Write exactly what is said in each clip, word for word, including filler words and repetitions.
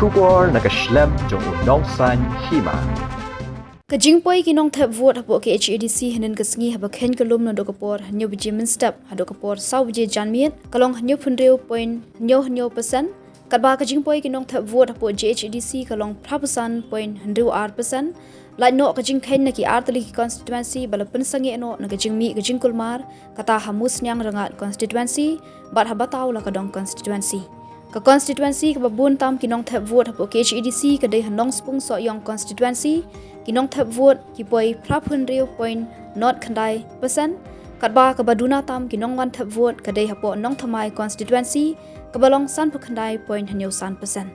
Khubor na ka shlem jong u Nongsaiñ Hima. Ka jingpoi ki nongthep vote hapoh K H A D C hynnin ka sngi haba kheiñ ka lum naduh ka por hynñiew baje mynstep haduh ka por saw baje janmiet ka long hynñiew phew hynriew point hynñiew hynñiew percent. Katba ka jingpoi ki nongthep vote hapoh J H A D C ka long phra phew san point hynriew ar percent. Lait noh ka jingkheiñ na ki ar tylli ki constituency ba la pynsangeh noh na ka jingmih ka jingkulmar, kata ha Musniang Rangad constituency bad ha Batawlakadong constituency. Ka constituency kaba bun tam ki nongthep vote hapoh K H A D C ka dei ha Nongspung Sohiong constituency, ki nongthep vote ki poi phra phew hynriew point nod khyndai percent, katba kaba duna tam ki nongwan thep vote ka dei hapoh Nongthymmai constituency, kaba long san phew khyndai point hynñiew san percent.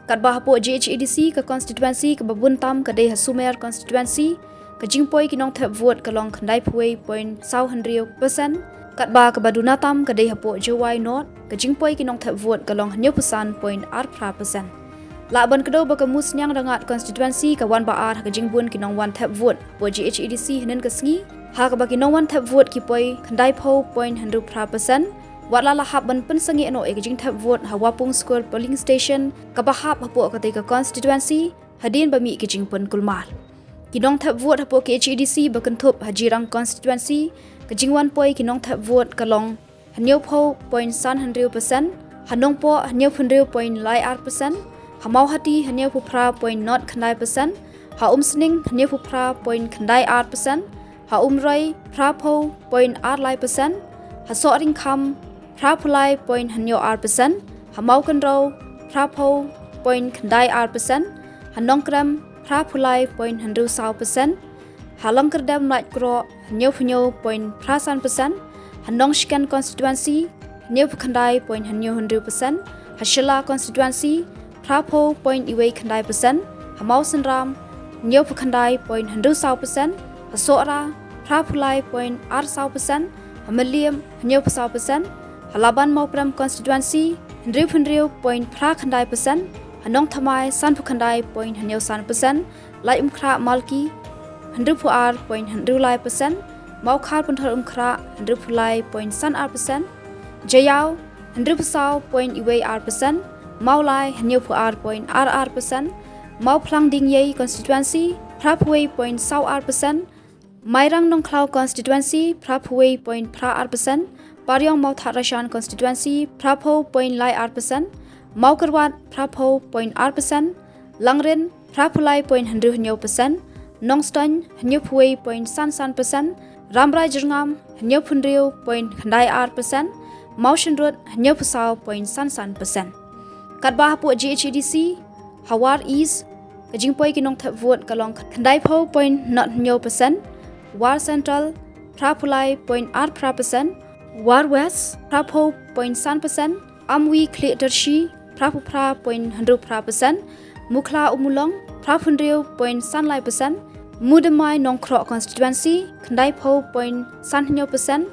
Katba hapoh J H A D C ka constituency kaba bun tam ka dei ha Sumer constituency, ka jingpoi ki nongthep vote ka long khyndai phew wei point saw hynriew percent, katba kaba duna tam ka dei hapoh Jowai North, ka jingpoi ki nongthep vote ka long hynñiew phew san point ar phra percent. Lah ban kdew ba ka Musniang Rangad constituency ka wan ba ar ha ka jingbun ki nongwan thep vote hapoh J H A D C hynnin ka sngi, ha kaba ki nongwan thep vote ki poi khyndai phew point hynriew phra percent, wat la la hap ban pynsangeh noh ïa ka jingthep vote ha Wapung Skur polling station kaba hap hapoh katei ka constituency hadien ba mih ka jingpynkulmar. Ki nongthep vote hapoh K H A D C ba kynthup ha Jirang constituency, ka jingwan poi ki nongthep vote ka long hynñiew phew point san hynriew percent, ha Nongpoh hynñiew phew hynriew point lai ar percent, ha Mawhati hynñiew phew phra point nod khyndai percent, ha Umsning hynñiew phew phra point khyndai ar percent, ha Umroi phra phew point ar lai percent, ha Sohryngkham phra phew lai point hynñiew ar percent, ha Mawkynrew phra phew point khyndai ar percent, ha Nongkrem phra phew lai point hynriew saw percent, ha Longkyrdem Laitkroh hynñiew phew hynñiew point phra san percent, ha Nongshken constituency hynñiew phew khyndai point hynñiew hynriew percent, ha Shella constituency phra phew point iwei khyndai percent, ha Mawsynram hynñiew phew khyndai point hynriew saw percent, ha Sohra phra phew lai point ar saw percent, ha Mylliem hynñiew phew saw percent, ha Laban Mawprem constituency hynriew phew hynriew point phra khyndai percent, ha Nongthymmai san phew khyndai point hynñiew san percent, Laitumkhrah Malki hynriew phew ar point hynriew lai percent, Mawkhar Pynthorumkhrah hynriew phew lai point san ar percent, Jaïaw hynriew phew saw point iwei ar percent, Mawlai hynñiew phew ar point ar ar percent, Mawphlang Diengiei constituency phra phew wei point saw ar percent, Mairang Nongkhlaw constituency phra phew wei point phra ar percent, Pariong Mawthadraishan constituency phra phew point lai ar percent, Mawkyrwat phra phew point ar percent, Langrin phra phew lai point hynriew hynñiew percent, Nongstoiñ hynñiew phew wei point san san percent, Rambrai Jyrngam hynñiew phew hynriew point khyndai ar percent, Mawshynrut hynñiew phew saw point san san percent. Katba hapoh J H A D C ha War East ka jingpoi ki nongthep vote ka long khyndai phew point nod hynñiew percent, War Central phra phew lai point ar phra percent, War West phra phew point san percent, Amwi Khlieh Tyrshi phra phew phra point hynriew phra percent, Mukhla Ummulong phra phew hynriew point san lai percent, Mudimmai Nongkhroh constituency khyndai phew point san hynñiew percent,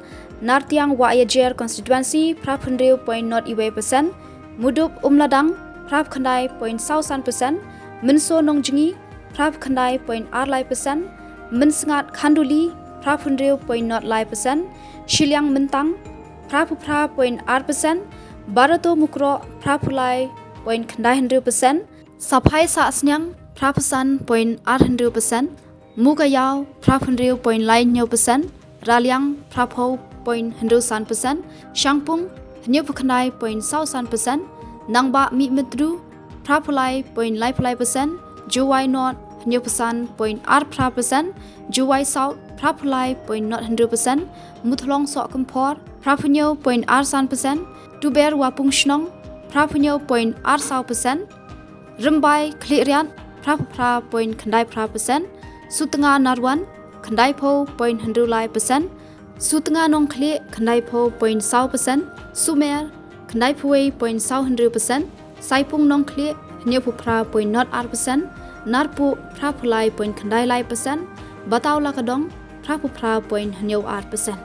Nartiang Wahiajer constituency phra phew hynriew point nod iwei percent, Mudup Umladang phra phew khyndai point saw san percent, Mynso Nongjngi phra phew khyndai point ar lai percent, Mynsngat Khanduli phra phew hynriew point nod lai percent, Shilliang Myntang phra phew phra point ar percent, Barato Mukroh phra phew lai point khyndai hynriew percent, Saphai Sahsniang phra phew san point ar hynriew percent, Mukaïaw phra phew hynriew point lai hynñiew percent, Raliang phra phew point hynriew san percent, Shangpung hynñiew phew khyndai point saw san percent, Nangbah Mihmyntdu phra phew lai point lai phew lai percent, Jowai North hynñiew phew san point ar phra percent, Jowai South phra phew lai point nod hynriew percent, Muthlong Sohkymphor phra phew hynñiew point ar san percent, Tuber Wapung Shnong phra phew hynñiew point ar saw percent, Rymbai Khliehriat phra phew phra point khyndai phra percent, Sutnga Narwan khyndai phew point hynriew lai percent, Sutnga Nongkhlieh khyndai phew point saw percent, Sumer khyndai phew wei point saw hynriew percent, Saipung Nongkhlieh hynñiew phew phra point nod ar percent, Narpuh phra phew lai point khyndai lai percent, Batawlakadong phra phew phra point hynñiew ar percent.